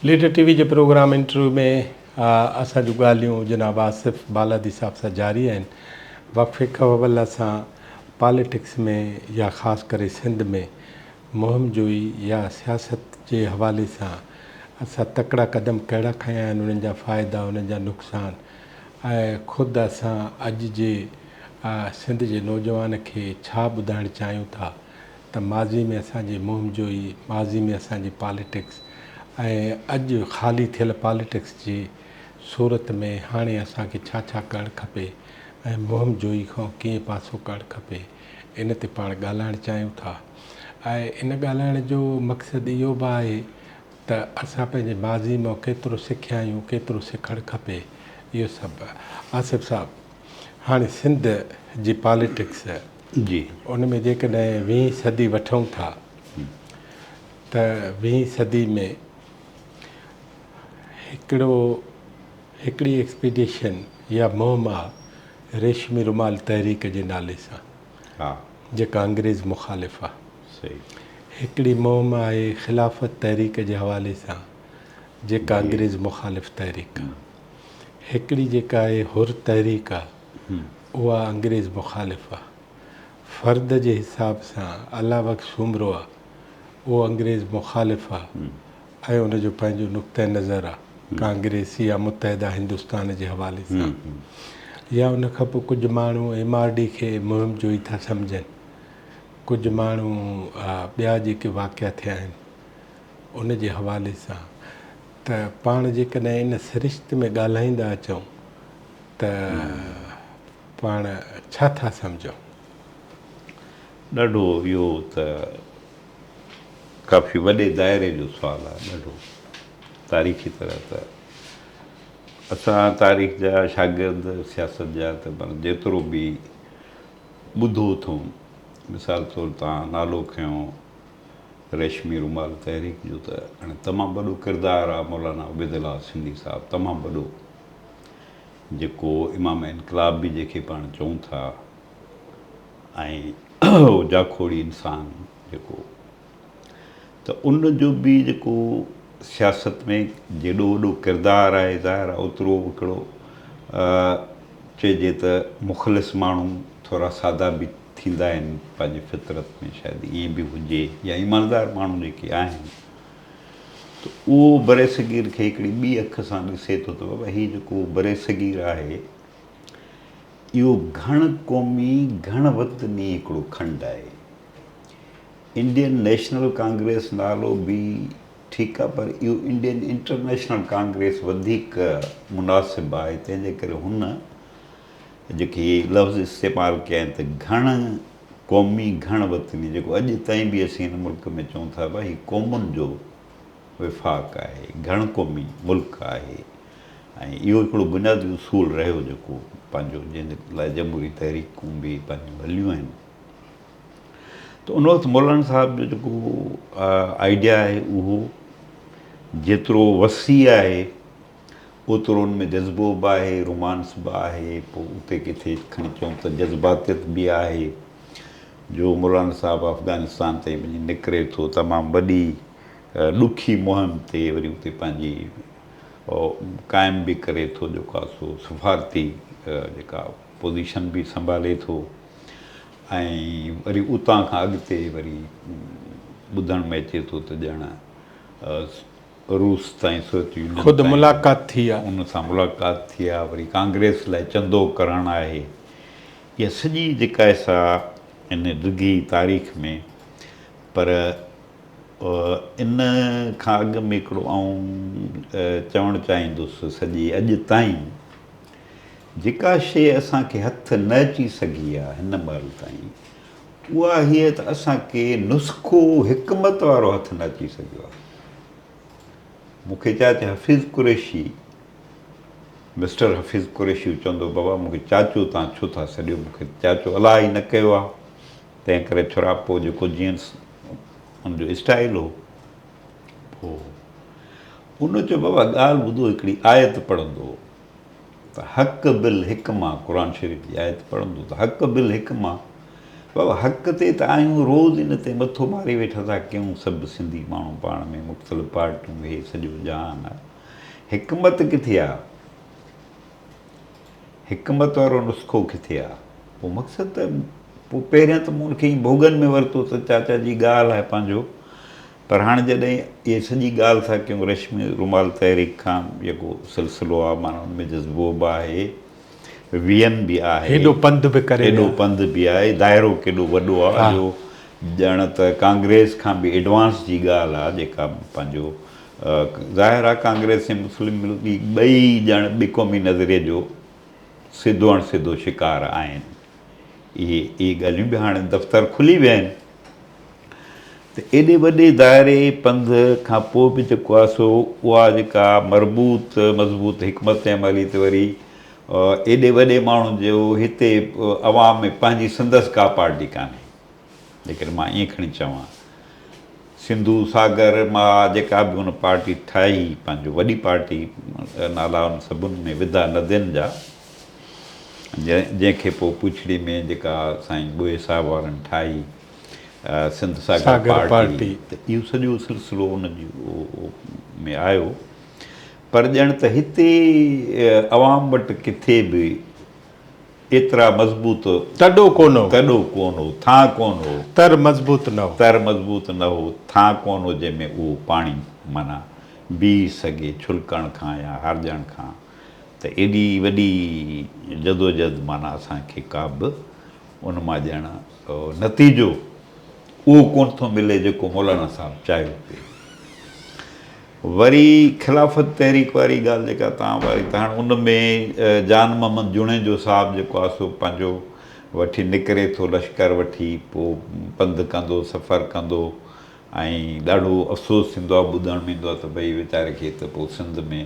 Leader ٽي V جي programme interview ۾ اسان جون ڳالهيون جناب آصف بالادي صاحب سان جاري آهن. وقفي کان اول اسان پاليٽڪس ۾ يا خاص ڪري سنڌ ۾ مهم جوئي يا سياست جي حوالي سان اسان تڪڙا قدم ڪهڙا کنيا آهن انهن جا فائدا انهن جا نقصان ۽ خود اسان اڄ جي سنڌ جي نوجوان کي ڇا ٻڌائڻ چاهيون ٿا ته ماضي ۾ اسان جي مهم جوئي، ماضي ۾ اسان جي پاليٽڪس ۽ اڄ خالي ٿيل پاليٽڪس جي صورت ۾ هاڻي اسان کي ڇا ڇا ڪرڻ کپي ۽ مهم جوئي کان ڪيئن پاسو ڪرڻ کپي ان تي پاڻ ڳالهائڻ چاهيون ٿا ۽ ان ڳالهائڻ جو مقصد اهو به آهي ته اسان پنهنجي ماضي مان ڪيترو سکيا آهيون ڪيترو سکڻ کپي اهو سڀ آصف صاحب هاڻي سنڌ جي پاليٽڪس جي. ان ۾ جيڪڏهن ويهين صدي وٺون ٿا ته ويهين صدي ۾ هڪڙو هڪڙي ايڪسپيڊيشن يا مهم آ ريشمي رومال تحريڪ جي نالي سان ها. جيڪا انگريز مخالف آ. صحيح. هڪڙي مهم آهي خلافت تحريڪ جي حوالي سان جيڪا جي. انگريز مخالف تحريڪ آ. هڪڙي جيڪا آهي حر تحريڪ آ اها انگريز مخالف آ. فرد جي حساب سان الله بخش سومرو آ اهو انگريز مخالف آ ۽ ان جو پنهنجو نقطه نظر آ ڪانگريس يا متحده هندستان جي حوالي سان يا ان کان پوء ڪجهه ماڻهو ايم آر ڊي کي مهم جوئي ٿا سمجهن ڪجهه ماڻهو ٻيا جيڪي واقعا ٿيا آهن ان جي حوالي سان ته پاڻ جيڪڏهن ان سرشت ۾ ڳالهائيندا اچون ته پاڻ ڇا ٿا سمجهون؟ ڏاڍو اهو ته ڪافي وڏي دائري جو سوال آهي ڏاڍو تاريخي طرح ته اسان تاريخ جا شاگرد سياست جا ته پر جيترو به ٻڌو اٿئون مثال طور تان نالو کنيو ريشمي رومال تحريڪ جو ته هاڻي تمام وڏو ڪردار آهي مولانا عبيدالله سنڌي صاحب تمام وڏو جيڪو امام انقلاب به جنهن کي پاڻ چئون ٿا ۽ اهو جاکوڙي انسان جيڪو ته ان جو به جيڪو سياست ۾ جيڏو وڏو ڪردار آهي ظاهر آهي اوترو هڪڙو چئجي ته مخلص ماڻهو ٿورا سادا به ٿيندا آهن پنهنجي فطرت ۾ شايد ائين به هجي يا ايماندار ماڻهو جيڪي آهن ته اهو برصغير کي هڪڙي ٻي اک سان ڏسي ٿو ته بابا هي جيڪو برصغير آهي اهو گهڻ قومي گهڻ وطني هڪڙو کنڊ آهي. انڊين نيشنل ڪانگريس نالو به ٺيڪ آهي پر اهو انڊين انٽرنيشنل ڪانگريس وڌيڪ مناسب آهي تنهن جي ڪري هن جيڪي لفظ استعمال ڪيا آهن ته گهڻ قومي گهڻ وطني جيڪو اڄ تائين به اسين هن ملڪ ۾ چئون ٿا ڀاء هي قومن جو وفاق آهي، گهڻ قومي ملڪ آهي ۽ اهو هڪڙو بنيادي اصول رهيو جيڪو پنهنجو جنهن لاء جمهوري تحريڪون به پنهنجون هليون آهن ته ان وقت مولانا صاحب جو جيڪو آئيڊيا آهي اهو جيترو وسيع آهي اوترو ان ۾ جذبو به آهي، رومانس به آهي، پوء اتي ڪٿي کڻي چئون ته جذباتيت به آهي، جو مولانا صاحب افغانستان تائين وڃي نڪري ٿو، تمام وڏي ڏکي مهم تي وري اتي پنهنجي قائم به ڪري ٿو جيڪو آهي سو سفارتي جيڪا پوزيشن به سنڀالي ٿو ۽ وري اتان کان اڳتي وري ٻڌڻ ۾ اچي ٿو ته ڄڻ روس تائين سوويت يونين خود تائين ملاقات ٿي آ. ان سان ملاقات ٿي آ وري ڪانگريس لاء چندو ڪرڻ آهي اها سڄي جيڪا آهي سا ان ڊگهي تاريخ ۾ پر ان کان اڳ ۾ هڪڙو آئون چوڻ چاهيندس سڄي اڄ تائين جيڪا شيء اسان کي هٿ نه اچي سگهي آ هن مهل تائين اها هيء ته اسان کي نسخو حڪمت وارو هٿ نه اچي سگهيو آهي. مون کي چاچي حفيظ قريشي، مسٽر حفيظ قريشي چوندو بابا مون کي چاچو تان ڇو ٿا سڏيو، مون کي چاچو الله ئي نه ڪيو آهي، تنهن ڪري ڇرا پوء جيڪو جيئن ان جو اسٽائيل هو. پوء ان چيو بابا ڳالهه ٻڌو هڪڙي آيت پڙهندو هو. ته حق بالحڪمه قرآن شريف جي آيت پڙهندو ته حق بالحڪمه بابا حق تي ته آهيون روز ان تي مٿو ماري ويٺا ٿا ڪيون سڀ سنڌي ماڻهو پاڻ ۾ مختلف پارٽيون هي سڄو جهان آ حڪمت ڪٿي آ حڪمت وارو نسخو ڪٿي آ پوء مقصد ته پوء پهريان ته مون ان کي ائين ڀوڳن ۾ ورتو ته چاچا جي ڳالهه آهي پنهنجو پر هاڻي جڏهن اهي سڄي ڳالهه ٿا ڪيون رشمي رومال تحريڪ کان جيڪو سلسلو آ معنيٰ ان ۾ جذبو به آهي وين به آهي. هيڏو پنڌ به ڪري ويا. هيڏو پنڌ به آهي. دائرو ڪيڏو وڏو آ جو ڄڻ ته ڪانگريس کان به ايڊوانس جي ڳالهه آ جيڪا پنهنجو ظاهر آ ڪانگريس ۽ مسلم ليگ ٻئي ڄڻ ٻه قومي نظريي جو سڌو اڻ سڌو شڪار آهن. اهي اهي ڳالهيون به هاڻي دفتر کلي ويا آهن ته ايڏي وڏي دائري پنڌ کان پوء به جيڪو آهي سو اها جيڪا مربوط مضبوط حڪمت عملي تي وري ايڏي وڏي ماڻهو جو هتي عوام ۾ پنهنجي سندس ڪا پارٽي ڪانهي جيڪڏهن مان ائين کڻي چوان سنڌو ساگر مان جيڪا به هن پارٽي ٺاهي پنهنجو وڏي پارٽي نالا ان سڀن ۾ وڌا ندين جا جنهن کي پوء پوڇڙي ۾ جيڪا سائين ٻوهي صاحب وارن ٺاهي سنڌ ساگر پارٽي ته اهو سڄو سلسلو ان ۾ آيو پر ڄڻ ته هتي عوام وٽ ڪٿي به ايترا مضبوط تڏو ڪونه هو. تڏو ڪونه هو، ٿانء ڪونه هو. تر مضبوط نه هو. تر مضبوط نه هو، ٿانء ڪونه هو جنهن ۾ اهو پاڻي معنيٰ بيهي سگهي ڇلڪڻ کان يا هارجڻ کان ته ايڏي وڏي جدوجھد معنيٰ اسان کي ڪا به ان مان ڄڻ نتيجو اهو ڪونه ٿو ملي جيڪو مولانا صاحب چاهيو پئي. وري خلافت تحريڪ واري ڳالهه جيڪا توهان واري ته هاڻ ان ۾ جان محمد جوڻيجو صاحب جيڪو آهي سو پنهنجو وٺي نڪري ٿو لشڪر وٺي پوء پنڌ ڪندو سفر ڪندو ۽ ڏاڍو افسوس ٿيندو آهي ٻڌڻ ۾ ايندو آهي ته ڀئي ويچاري کي ته پوء سنڌ ۾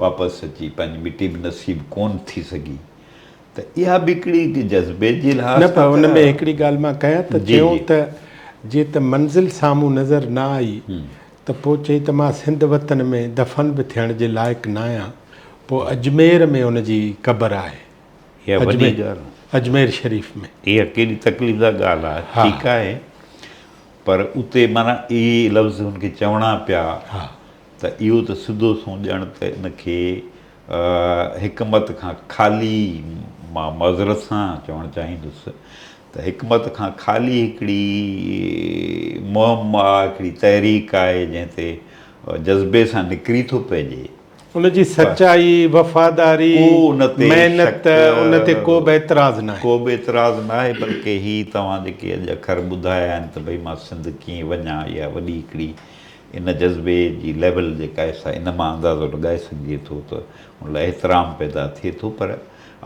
واپس اچي پنهنجي مٽي به نصيب ڪونه ٿي سگهي ته اها به هڪڙي جذبي جي لحاظ نه پر ان ۾ هڪڙي ڳالهه مان ڪيان ته چيون ته جي ته منزل سامهون نظر نه آئي ته پوء چئي ته مان سنڌ وطن ۾ دفن به ٿيڻ جي لائق ناهيان. پوء اجمير ۾ ان جي قبر آهي. اها وڏي ڳالهه. اجمير شريف ۾. اها ڪيڏي تڪليفده ڳالهه آهي. ٺيڪ آهي پر اتي معنيٰ اهي لفظ هن کي چوڻا پيا ته اهو ته سڌو سنئون ڄڻ ته ان کي حڪمت کان خالي مان معذرت سان چوڻ چاهيندس ته حڪمت کان خالي هڪڙي مهم آ، هڪڙي تحريڪ آهي جنهن تي جذبي سان نڪري ٿو پئجي. ان جي سچائي، وفاداري، محنت ان تي ڪو به اعتراض ناهي. ڪو به اعتراض ناهي بلڪه هي توهان جيڪي اڄ اکر ٻڌايا آهن ته ڀئي مان سنڌ ڪيئن وڃان اها وڏي هڪڙي ان جذبي جي ليول جيڪا آهي سا ان مان اندازو لڳائي سگهجي ٿو ته ان لاء احترام پيدا ٿئي ٿو پر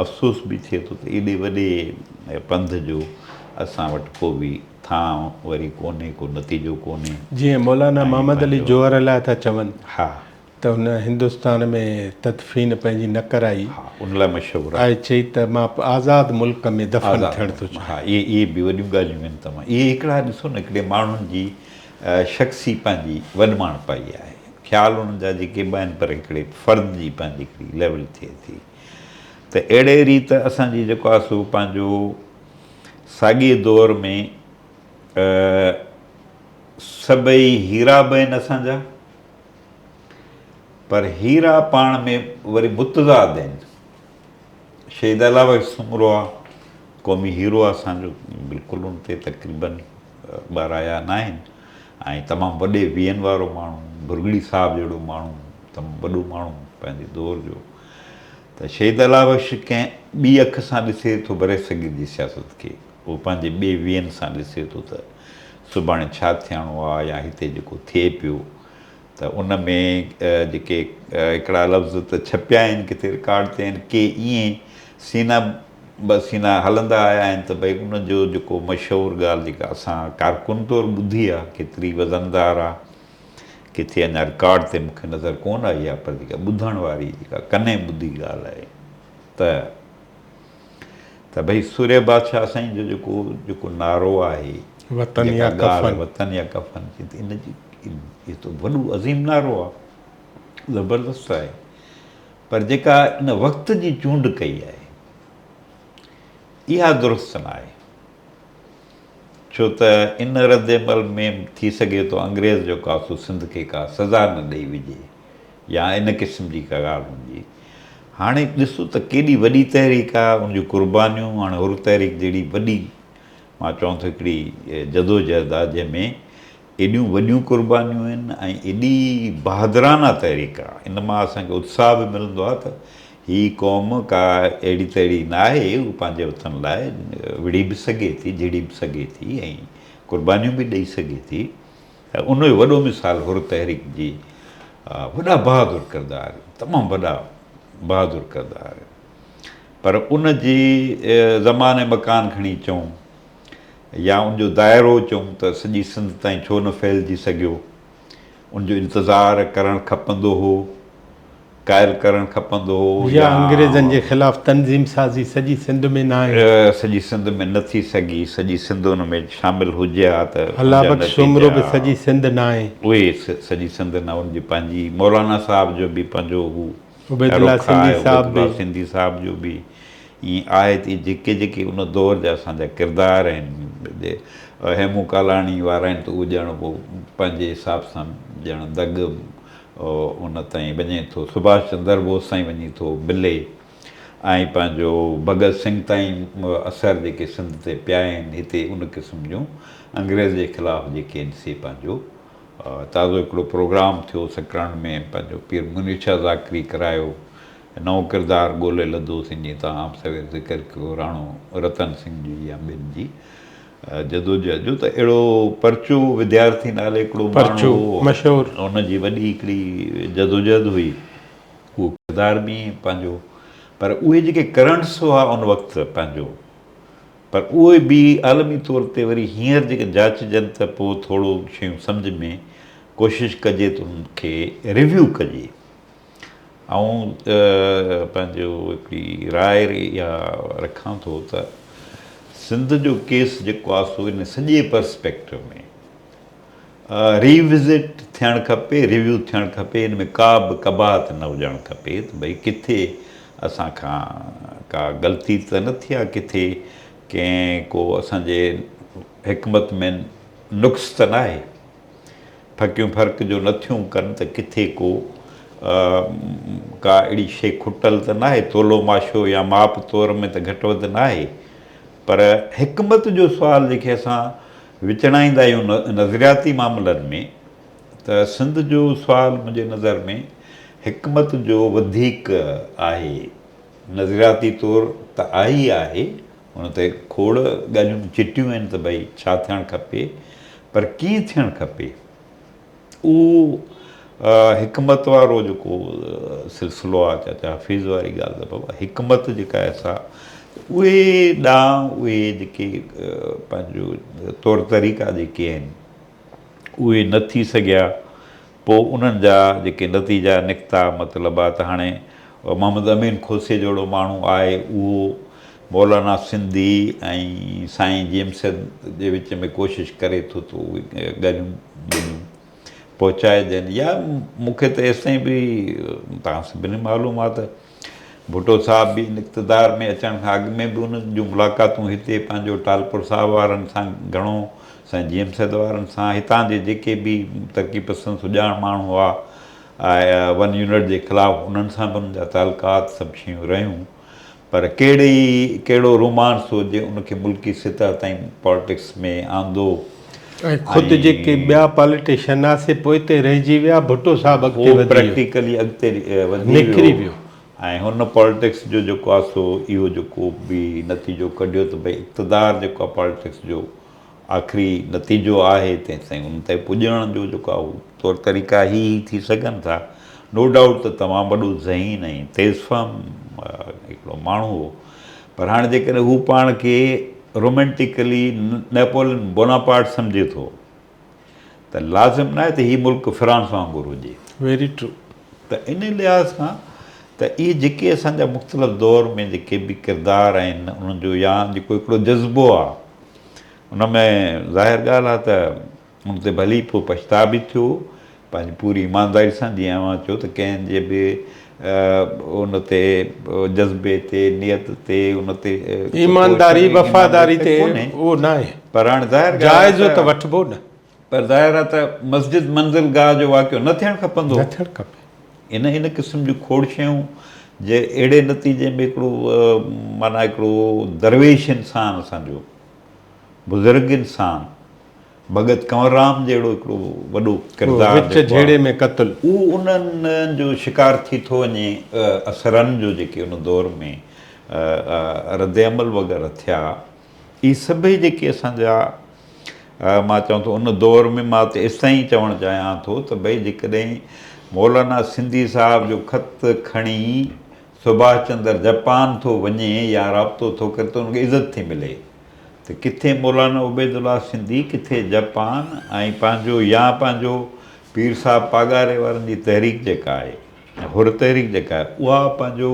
افسوس به ٿئي ٿو ته ايڏي وڏي پنڌ جو اسان وٽ ڪو به ٿانء وري ڪونهي ڪو نتيجو ڪونهي. جيئن مولانا ۽ محمد علي پنهنجو جوهر لاء ٿا چون ها. ته هن هندستان ۾ تدفين پنهنجي نه ڪرائي. ها ان لاء مشهور آهي. آء چئي ته مان آزاد ملڪ ۾ دفن آزاد ٿيڻ ٿو ملڪ ۾ چاهيان. ها اهي اهي به وڏيون ڳالهيون آهن تمام اهي هڪڙا ڏسو نه هڪڙي ماڻهن جي شخصي پنهنجي وڏماڻپائي آهي خيال انهن جا جيڪي به آهن پر هڪڙي فرد جي پنهنجي هڪڙي ليول ٿئي ٿي ته اهڙي ريت اسان جي جيڪو آهي سو پنهنجو ساڳئي دور ۾ سڀئي هيرا به آهن اسان جا پر هيرا پاڻ ۾ وري متضاد آهن. شهيد الله بخش سومرو آ قومي هيرو آ اسان جو بلڪل ان تي تقريبن ٻه رايا ناهن ۽ تمام وڏي ويهن وارو ماڻهو ڀرڳڙي صاحب جهڙو ماڻهو تمام وڏو ماڻهو پنهنجي دور جو ته شهيد الله بخش ڪنهن ٻي اک سان ڏسي ٿو برصغير جي سياست کي اهو پنهنجي ٻئي ويهن سان ڏسي ٿو ته سڀاڻي ڇا ٿيڻو آ يا هتي جيڪو ٿئي پيو ته ان ۾ جيڪي هڪڙا لفظ ته ڇپيا آهن ڪٿي رڪارڊ تي آهن ڪي ائين سينا به سينا هلندا آيا آهن ته ڀئي ان جو جيڪو مشهور ڳالهه جيڪا اسان ڪارڪن طور ٻڌي آهي ڪيتري وزندار آهي ڪٿي اڃا رڪارڊ تي مون کي نظر ڪونه آئي آهي پر جيڪا ٻڌڻ واري جيڪا ڪنين ٻڌي ڳالهه آهي ته ته ڀئي سورهيه بادشاهه سائين جو جيڪو جيڪو نعرو آهي وطن يا ڪفن وطن يا ڪفن ان جي هي ته وڏو عظيم نعرو آهي زبردست آهي پر جيڪا ان وقت جي چونڊ ڪئي آهي اها درست نه آهي. ڇو ته ان رد عمل ۾ ٿي سگهي ٿو انگريز جيڪو آهي سو سنڌ کي ڪا سزا نه ڏئي وجهي يا ان قسم جي ڪا ڳالهه هوندي. هاڻي ڏسو ته ڪيڏي وڏي تحريڪ آهي، ان جون قربانيون، هاڻي حر تحريڪ جهڙي وڏي مان چوان ٿو هڪڙي جدوجهد آهي جنهن ۾ ايڏيون وڏيون قربانيون آهن ۽ ايڏي بهادرانه تحريڪ آهي، ان مان اسان کي اتساهه به ملندو آهي ته هي قوم ڪا اهڙي تهڙي ناهي، هو پنهنجي وطن لاء وڙهي به سگهي ٿي، جهڙي به سگهي ٿي ۽ قربانيون به ڏئي سگهي ٿي. ۽ ان جو وڏو مثال حر تحريڪ جي وڏا بهادر ڪردار، تمام وڏا بهادر ڪردار، پر ان جي زمان ۽ مڪان کڻي چئون يا ان جو دائرو چئون ته سڄي سنڌ تائين ڇو نه ڦهلجي سگهيو؟ ان جو انتظار ڪرڻ کپندو هو، قائل ڪرڻ کپندو هو يا انگريزن جي خلاف تنظيم سازي سڄي سنڌ ۾ ناهي. سڄي سنڌ ۾ نه ٿي سگهي، سڄي سنڌ ان ۾ شامل هجي ها ته ان الله جا بخش سومرو به نتيجا. سڄي سنڌ ناهي. اهي سڄي سنڌ نه، ان جي پنهنجي مولانا صاحب جو به پنهنجو هو عبيدالله رخ سنڌي آهي، صاحب عبيدالله به. سنڌي صاحب جو به ائين آهي ته اهي جيڪي جيڪي ان دور جا اسان جا ڪردار آهن، جي هيمون ڪالاڻي وارا آهن ته اهو ڄڻ پوء پنهنجي حساب سان ڄڻ دڳ ان تائين وڃي ٿو، سڀاش چندر بوس تائين وڃي ٿو ملي ۽ پنهنجو ڀڳت سنگهه تائين اثر جيڪي سنڌ تي پيا آهن، هتي ان قسم جون انگريز جي خلاف جيڪي آهن سي پنهنجو تازو هڪڙو پروگرام ٿيو سڪرنڊ ۾ پنهنجو پير منير شاهه ذاڪري ڪرايو نئون ڪردار ڳولي لڌوسين جيئن توهان عام سوير ذڪر ڪيو راڻو رتن سنگهه جي يا ٻين جي جدوجهد جو ته اهڙو پرچو وديارٿي نالي هڪڙو ماڻهو هو مشهور ان جي وڏي هڪڙي جدوجهد هئي اهو ڪردار به پنهنجو پر اهي جيڪي ڪرنٽس هئا ان وقت پنهنجو پر اهي به عالمي طور تي وري هينئر جيڪڏهن جاچجن ته پوء ٿورو شيون سمجهه ۾ ڪوشش ڪجي ته انهن کي ريويو ڪجي. آئون پنهنجو هڪڙي راء اها رکان ٿو ته سنڌ جو ڪيس جيڪو آهي سو ان سڄي پرسپيڪٽو ۾ ري وزٽ ٿيڻ کپي، ريويو ٿيڻ کپي، ان ۾ ڪا به قباحت نه هجڻ کپي ته ڀئي ڪٿي اسان کان ڪا غلطي ته نه ٿي آهي، ڪٿي ڪنهن ڪو اسان جي حڪمت ۾ نقص ته ناهي، ڦڪيون فرق جو نه ٿيون ڪن ته ڪٿي ڪو ڪا اهڙي شيء کٽل ته ناهي، تولو ماشو يا ماپ تور ۾ ته گهٽ وڌ ناهي، پر حڪمت جو سوال جيڪي اسان وچڙائيندا آهيون نظرياتي معاملن ۾ ته سنڌ جو سوال منهنجي نظر ۾ حڪمت جو وڌيڪ آهي. نظرياتي طور ته آهي ئي آهي، ان تي کوڙ ڳالهيون چٽيون آهن ته ڀئي ڇا ٿيڻ کپي پر ڪيئن ٿيڻ کپي؟ اهو حڪمت وارو جيڪو سلسلو آهي چاچا حفيظ واري ڳالهه ته بابا حڪمت جيڪا آهي سا اهي ڏانء اهي جيڪي پنهنجو طور طريقا جيڪي آهن اهي نه ٿي سگهيا پوء انهن جا جيڪي نتيجا نڪتا مطلب آهي ته هاڻي محمد امين کوسي جهڙو ماڻهو آهي اهو مولانا سنڌي ۽ سائين جي ايم سيد جي وچ ۾ ڪوشش ڪري ٿو ته اهي ڳالهيون ٻولهيون پهچائجن يا مون کي ته ايستائين به توهان سڀني معلوم آهي ته ڀٽو صاحب به ان اقتدار ۾ اچڻ کان اڳ ۾ به انهن جون ملاقاتون هتي پنهنجو ٽالپر صاحب وارن سان گهڻو سائين جي ايم سيد وارن سان هتان جي جيڪي به ترقي پسند سڄاڻ ماڻهو هئا ون يونٽ جي خلاف انهن سان به انهن جا تعلقات سڀ شيون رهيون پر ڪهڙي ڪهڙو رومانس هو جنهن ان کي ملڪي سطح تائين پالٽڪس ۾ آندو ۽ خود جيڪي ٻيا پاليٽيشن ها سي پوئتي رهجي ويا، ڀٽو صاحب اڳتي هو وڌي ويو. پريڪٽيڪلي اڳتي وڌي نڪري ويو ويو. ۽ هن پالٽڪس جو جيڪو آهي سو اهو جيڪو به نتيجو ڪڍيو ته ڀئي اقتدار جيڪو آهي پالٽڪس جو آخري نتيجو آهي تيستائين ان تائين پڄڻ جو جيڪو آهي اهو طور طريقا هي هي ٿي سگهن ٿا. نو ڊائوٽ ته تمام وڏو ذهين ۽ تيز فهم هڪڙو ماڻهو هو پر هاڻي جيڪڏهن هو پاڻ کي رومينٽڪلي نيپولين بوناپارٽ سمجهي ٿو ته لازم ناهي ته هي ملڪ فرانس وانگر هجي. Very true. ته ان لحاظ کان ته اهي جيڪي اسان جا مختلف دور ۾ جيڪي به ڪردار آهن انهن جو يا جيڪو هڪڙو جذبو آهي ان ۾ ظاهر ڳالهه آهي ته ان تي ڀلي پوء پڇتاء به ٿيو، پنهنجي پوري ايمانداري سان جيئن اوهان چيو ته ڪنهن جي به ان تي جذبي تي نيت تي ان تي ايمانداري وفاداري تي اهو ناهي. پر هاڻي ظاهر ڳالهه جائزو ته وٺبو نه. پر ظاهر آهي ته مسجد منزل گاهه جو واقعو نه ٿيڻ کپندو. نه ٿيڻ کپي. ان ان قسم جون کوڙ شيون جي اهڙي نتيجي ۾ هڪڙو معنيٰ هڪڙو درويش انسان اسان جو بزرگ انسان ڀڳت ڪنور رام جهڙو هڪڙو وڏو ڪردار وچ جهيڙي ۾ قتل. اهو انهن جو شڪار ٿي ٿو وڃي اثرن جو جيڪي ان دور ۾ رد عمل وغيره ٿيا اهي سڀئي جيڪي اسان جا مان چوان ٿو ان دور ۾ مان ته ايستائين چوڻ چاهيان ٿو ته ڀئي جيڪڏهن مولانا سنڌي صاحب جو خط کڻي سڀاش چندر جپان ٿو وڃي يا رابطو ٿو ڪري ته ان کي عزت ٿي ملي ته ڪٿي مولانا عبيدالله سنڌي ڪٿي جپان ۽ پنهنجو يا پنهنجو پير صاحب پاڳاري وارن جي تحريڪ جيڪا آهي حر تحريڪ جيڪا آهي اها پنهنجو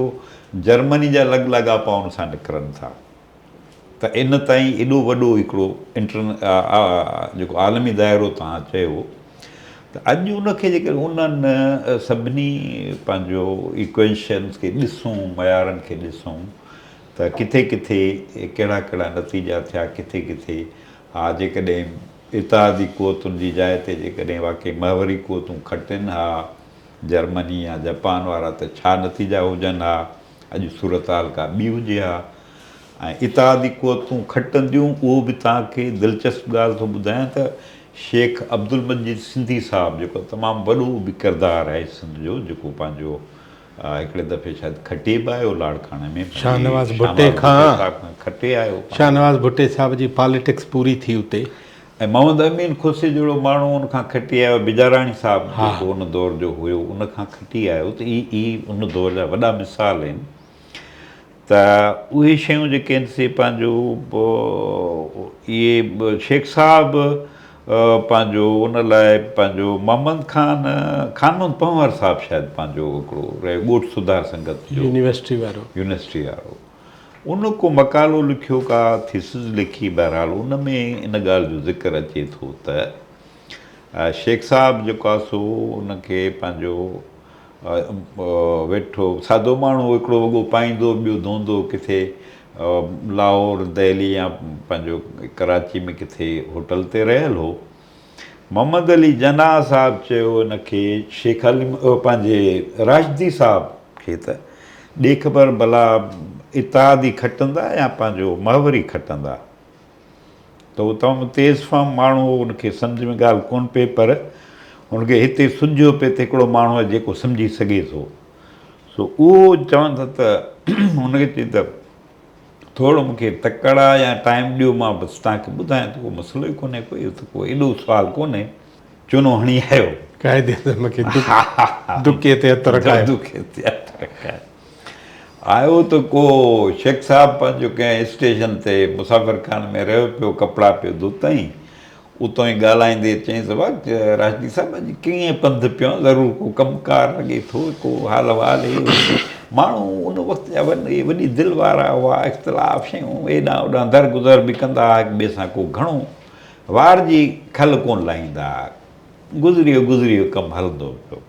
جرمني جا لڳ لاڳاپا ان سان نڪرن ٿا ته ان تائين ايڏو وڏو هڪڙو انٽر جيڪو عالمي دائرو توهان چيو ته اڄ ان کي جيڪڏهن انهن سڀني پنهنجو ايڪويشنز کي ڏسون معيارن کي ڏسون ته ڪٿي ڪٿي ڪهڙا ڪهڙا نتيجا ٿيا ڪٿي ڪٿي ها جيڪڏهن اتحادي قوتن جي جاء تي جيڪڏهن واقعي محوري قوتون کٽن ها جرمني يا جپان وارا ته ڇا نتيجا هجن ها اڄ صورتحال ڪا ٻي هجي ها ۽ اتحادي قوتون کٽنديون اهو به توهان کي دلچسپ ڳالهه ٿو ٻڌايان ته شيخ عبدالمجيد سنڌي صاحب جيڪو تمام وڏو به ڪردار آهي سنڌ جو جيڪو پنهنجو هڪڙي دفعي شايد کٽي به آيو لاڙڪاڻي ۾ شاهنواز ڀٽي کان صاحب کان کٽي آيو. شاهنواز ڀٽي صاحب جي پاليٽڪس پوري ٿي اتي. ۽ محمد امين کوسي جهڙو ماڻهو ان کان کٽي آيو بجاراڻي صاحب جيڪو ان دور جو هيو ان کان کٽي آيو ته اهي اهي ان دور جا وڏا مثال آهن ته اهي شيون جيڪي آهن سي پنهنجو اهي شيخ صاحب پنهنجو ان لاء پنهنجو محمد خان خان محمد پنهور صاحب شايد پنهنجو هڪڙو رهيو ڳوٺ سڌار سنگت جو يونيورسٽي وارو يونيورسٽي وارو ان ڪو مقالو لکيو ڪا ٿيسز لکي بهرحال ان ۾ ان ڳالهه جو ذڪر اچي ٿو ته شيخ صاحب جيڪو آهي سو ان کي پنهنجو ويٺو سادو ماڻهو هڪڙو وڳو پائيندو ٻيو ڌوندو ڪٿي لاهور دهلي يا پنهنجو ڪراچي ۾ ڪٿي هوٽل تي رهيل هو. محمد علي جناح صاحب چيو ان کي شيخ علي پنهنجي راشدي صاحب کي ته ڏي خبر ڀلا اتحادي کٽندا يا پنهنجو محوري کٽندا ته هو تمام تيز فهم ماڻهو هو ان کي سمجهه ۾ ڳالهه ڪونه پئي پر هن کي هتي سجهيو پئي ته هڪڙو ماڻهو آهي جيڪو سمجهي سگهي ٿو سو اهو چون ٿا ته هن کي چئي ته ٿورو مون کي تڪڙ آ يا ٽائيم ڏيو مان بس توهان کي ٻڌايان ٿو ڪو مسئلو ئي ڪونهي ڪو اهو ته ڪو ايڏو سوال ڪونهي چونو هڻي آيو. قائد اعظم کي دڪي تي هٿ رکايو. دڪي تي هٿ رکايو. آيو ته ڪو شيخ صاحب پنهنجو ڪنهن اسٽيشن تي مسافر خاني ۾ رهيو پيو ڪپڙا پيو ڌوتائين اتان ئي ڳالهائيندي چيائينس ته واهه راشدي صاحب اڄ ڪيئن پنڌ پيو آهين ضرور ڪو ڪم ڪار لڳي ٿو ڪو حال احوال هي هو. ماڻهو ان وقت جا وڏي دل وارا هئا اختلاف شيون هيڏانهن هوڏانهن درگذر به ڪندا هئا هڪ ٻئي سان ڪو گهڻو وار جي کل ڪونه لاهيندا هئا گذري ويو گذري ويو ڪم هلندو پيو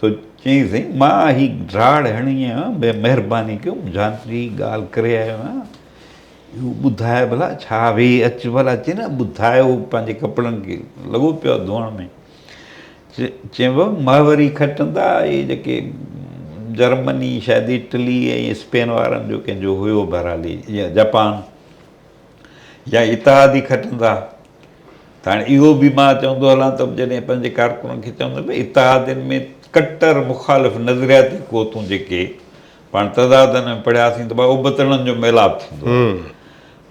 سو چيائين سائين مان هي ڊراڙ هڻي آيو آهيان مهرباني ڪيو جانتري ڳالهه ڪري آيو آهيان اهو ٻڌاء ڀلا ڇا ويهه اچ ڀلا چي نه ٻڌاء هو پنهنجي ڪپڙن کي لڳو پيو آهي ڌوئڻ ۾ چيم بابا محوري کٽندا اهي جيڪي جرمني شايد اٽلي ۽ اسپين وارن جو ڪنهن جو هيو بهرحال يا جپان يا اتحادي کٽندا ته هاڻي اهو به مان چوندو هلان ته جڏهن پنهنجي ڪارڪنن کي چوندو ڀئي اتحادين ۾ ڪٽر مخالف نظرياتي قوتون جيڪي پاڻ تضادن ۾ پڙهياسين ته ڀاء ابتڙن جو ميلاپ ٿيندو آهي.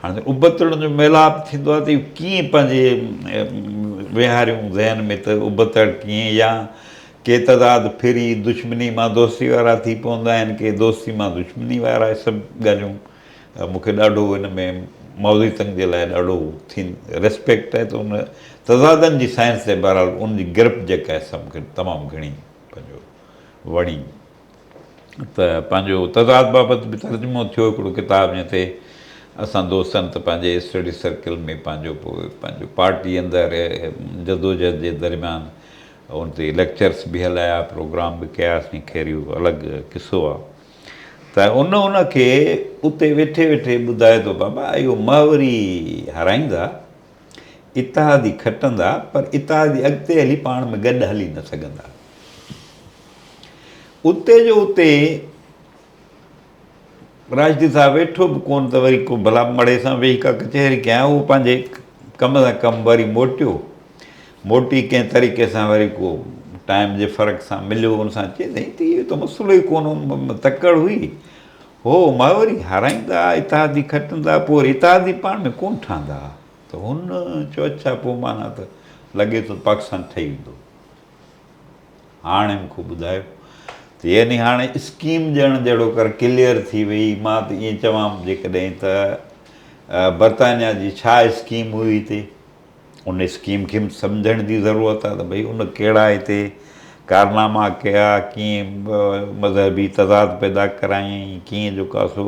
هاڻي ابتڙن جو ميلاپ ٿيندو آهي ته اهو ڪيئن پنهنجي ويهاريون ذهن ۾ ته ابتڙ ڪيئن يا ڪي تضاد ڦري دشمني مان دوستي وارا ٿي پوندا آهن ڪي دوستي مان دشمني وارا اهي سڀ ڳالهيون مون کي ڏاڍو ان ۾ ماؤزي تنگ جي لاء ڏاڍو ٿي ريسپيڪٽ آهي ته ان تضادن جي سائنس تي بهرحال ان جي گرپ جيڪا آهي سا مون کي تمام گهڻي پنهنجو وڻي. ته پنهنجو تضاد بابت به ترجمو ٿيو هڪڙو ڪتاب جنهن تي اسان دوستن ته پنهنجي اسٽڊي سرڪل ۾ پنهنجو پوء پنهنجو پارٽي اندر جدوجهد جي درميان ان تي ليڪچرس به هلايا، پروگرام به ڪياسين، خير اهو الڳ قصو آ. ته ان ان کي اتي ويٺي ويٺي ٻڌائي ٿو بابا اهو محوري هارائيندا، اتحادي کٽندا پر اتحادي اڳتي هلي پاڻ ۾ گڏ هلي نه سگهندا. اتي جو اتي راشدي صاحب ويٺو به ڪونه ته وري ڪو ڀلا مڙهي سان ويهي ڪا ڪچهري ڪيان، هو پنهنجي ڪم سان ڪم وري موٽيو، موٽي ڪنهن طريقي سان وري ڪو ٽائيم جي فرق سان مليو ان سان چي سائين ته اهو ته مسئلو ئي ڪونه هو تڪڙ هئي هو مان وري هارائيندا اتحادي کٽندا پوء وري اتحادي پاڻ ۾ ڪونه ٺهندا ته هن چيو اڇا پوء معنيٰ ته لڳي ٿو پاڪستان ٺهي ويندو. هاڻي مون کي ٻڌايو ته يعني هاڻي اسڪيم ڄڻ جهڙوڪر ڪليئر ٿي وئي مان ته ائين چوان جيڪڏهن ته برطانيا جي ڇا اسڪيم هئي هتي ان اسڪيم کي به سمجهڻ جي ضرورت آهي ته ڀئي ان ڪهڙا هتي ڪارناما ڪيا ڪيئن مذهبي تضاد پيدا ڪرايائين ڪيئن جيڪو آهي سو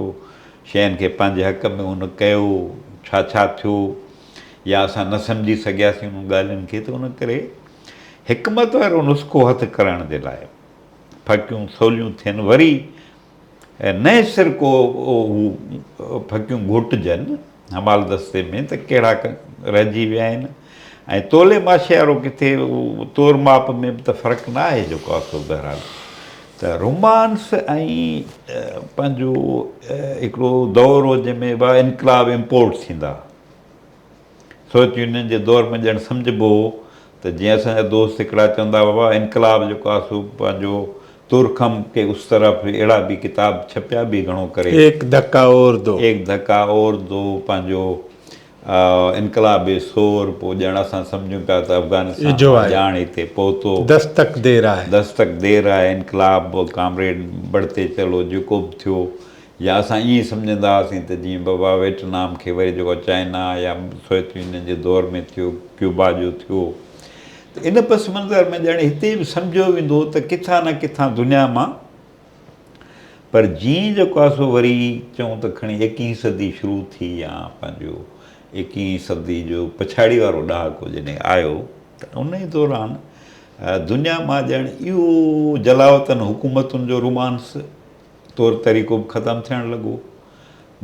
شين کي پنهنجي حق ۾ هن ڪيو ڇا ڇا ٿيو يا اسان نه سمجهي سگهياسين انهن ڳالهين کي ته ان ڪري حڪمت وارو نسخو هٿ ڪرڻ جي لاء ڦڪيون سوليون ٿين وري نئين سر ڪو هو ڦڪيون گهوٽجن حمال دستي ۾ ته ڪهڙا رهجي ويا آهن ۽ تولي ماشي وارو ڪٿي تور ماپ ۾ به ته فرق نه آهي جيڪو آهي سو بهرحال ته رومانس ۽ پنهنجو هڪڙو دور هو جنهن ۾ انقلاب امپورٽ ٿيندا سوويت يونين جي دور ۾ ڄڻ سمجهبو هو ته جيئن اسان جا دوست هڪڙا چوندا هئا بابا انقلاب جيڪو آهي سو پنهنجو تورخم ڪي اس طرف اهڙا به ڪتاب ڇپيا به گهڻو ڪري. ايڪ ڌڪا اور دو. ايڪ ڌڪا اور دو پنهنجو انقلاب سور پوء ڄڻ اسان سمجهون پيا ته افغانستان مان ڄاڻ هتي پهتو. دستڪ the رها هي. دستڪ the رها هي انقلاب ڪامريڊ بڙهتي چلو جيڪو به ٿيو يا اسان ائين سمجهندا هئاسين ته جيئن بابا ويٽنام کي وري جيڪو چائنا يا سوويت يونين جي دور ۾ ٿيو، ڪيوبا جو ٿيو ته ان پس منظر ۾ ڄڻ هتي به سمجهيو ويندو هو ته ڪٿان نه ڪٿان دنيا مان پر جيئن جيڪو آهي سو وري چئون ته کڻي ايڪيهين صدي شروع ٿي يا پنهنجو ايڪيهين صدي جو پڇاڙي وارو ڏهاڪو جڏهن آيو ته انهي دوران دنيا مان ڄڻ اهو جلاوطن حڪومتن جو رومانس طور طريقو به ختم ٿيڻ لڳو.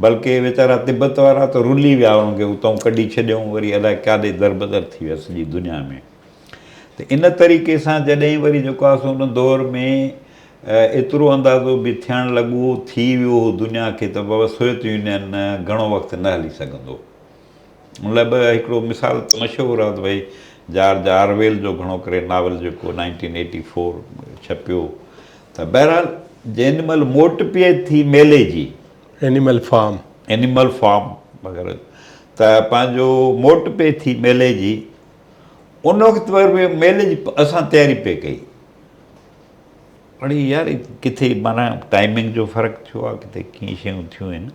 بلڪه ويچارا تبت وارا ته رلي ويا انهن کي اتئون ڪڍي ڇڏيائون وري الائي ڪاڏي دربدر ٿي ويا سڄي دنيا ۾ ته ان طريقي سان جڏهن وري جيڪو آهي سو ان دور ۾ ايترو اندازو به ٿيڻ لڳو ٿي ويو هو دنيا کي ته بابا سوويت يونين گهڻو وقت نه هلي سگهندو. ان لاء به هڪڙو مثال ته مشهور آهي ته ڀئي جارج آرويل جو گهڻو ڪري ناول جيڪو نائنٽين ايٽي فور ڇپيو ته بهرحال جنهن مهل موٽ پئي ٿي ميلي جي. Animal farm. Animal farm وغيره ته پنهنجو موٽ پئي ٿي ميلي جي ان وقت وري ميلي جي اسان تياري پئي ڪئي. اڙي يار ڪٿي معنيٰ ٽائمنگ جو فرق ٿيو آهي ڪٿي ڪيئن شيون ٿيون آهن.